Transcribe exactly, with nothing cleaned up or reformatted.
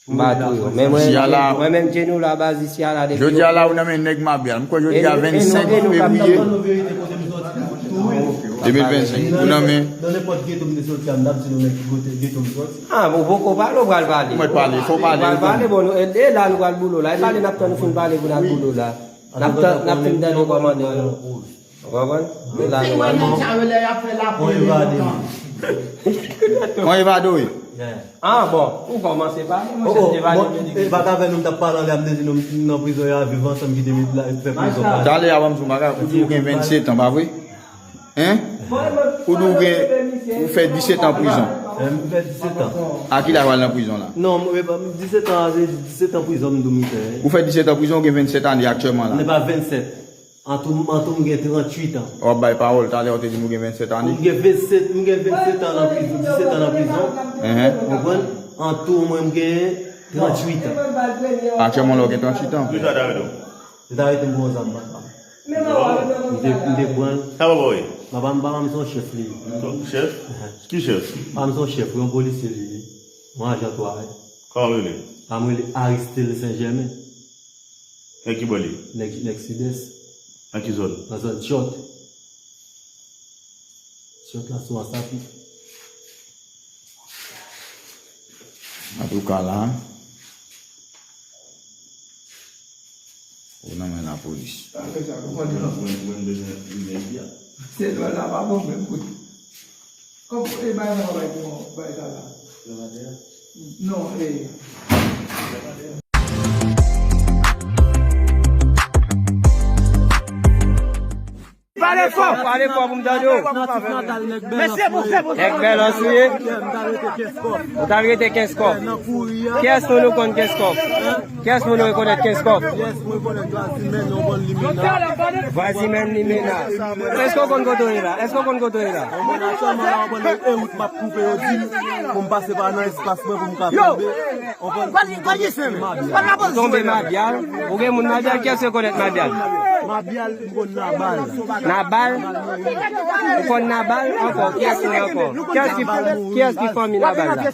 M pa tou yo. Men mwen, mwen menm, Djenou la, baz isi a la, depi jodi a la, ou nan men nèg Mabyal. M kwè jodi a vennsenk fevriye de mil vennsenk. Ou nan men. Nan nenpòt geto m te soti a, m t ap di nou men ki kote geto m soti. Ah, bon, poko pale, ou pral pale. Mwen pale, fò pale. Ou pral pale, bon, nou, e, e la nou pral boule w la. E pale n ap tann ou fin pale pou n al boule w la. N ap tan-, n ap fin tande kòmandè yo. Ou konprann? Men la nou pral. On evade. On evade, wi. Ah, bon, ou kòmanse pale, monchè, evade. E pa t avè nou m t ap pale anlè a, m te di nou m nan prizon, y a viv ansanm ki te met la, fè prizon. Talè a ban m di w bagay, ou di ou gen vennsetan, pa vre? Hein? Ou di ou gen, ou fè disetan prizon. M fè disetan. A ki laj w al nan prizon la? Non, m, e pa, disetan, se disetan prizon m di w m fè. Ou fè disetan prizon, ou gen vennsèt ane aktyèlman la. Se pa vennsèt. An tou, an tou, m gen tranntuit an. W ap bay pawòl, talè w te di m ou gen vennsèt ane. M gen vennsèt, m gen vennsèt an nan prizon, disetan nan prizon. Ou konprann? An tou, mwen, m gen tranntuit an. Aktyèlman la, w gen tranntuit an. Kisa w ta rele w? Yo ta rete m pran zam, papa. M te, m te pran l. Sa papa w ye? Papa m, papa m se yon chèf li ye. Yon chèf? Ki chèf? Papa m se yon chèf, yon polisye li ye. Yon ajan twa, wi. Kòman w rele? Papa m rele Aristil Senjèmen. Nèg ki bò li? Nèg, nèg Sidès. Nan ki zòn? Nan zòn Tyòt. Tyòt la sou Ansapi. Antouka la, ou nan men lapolis. Apre sa, kòmandè an. Mwen, mwen bezwen limyè isi a. Se dwèl la pa bon menm kout. Kòm e bay nan bay pou bay sa la. Non, e. Pale fò, pale fò pou m tande w. Nèg Bèlans ou ye? Ou t al rete Kenskòf. Kiyès moun ou konn Kenskòf? Kiyès moun ou rekonèt Kenskòf? Vwazimèn Limena. Èske w konn kote w ye la? Èske w konn kote w ye la? Ou tonbe Mabyal? Ou gen moun Mabyal? Kiyès ki rekonèt Mabyal? Mabyal, m konn Nabal. Nabal? Ou konn Nabal? Ankò, kiyès moun ankò? Kiyès ki, kiyès ki fanmi Nabal la?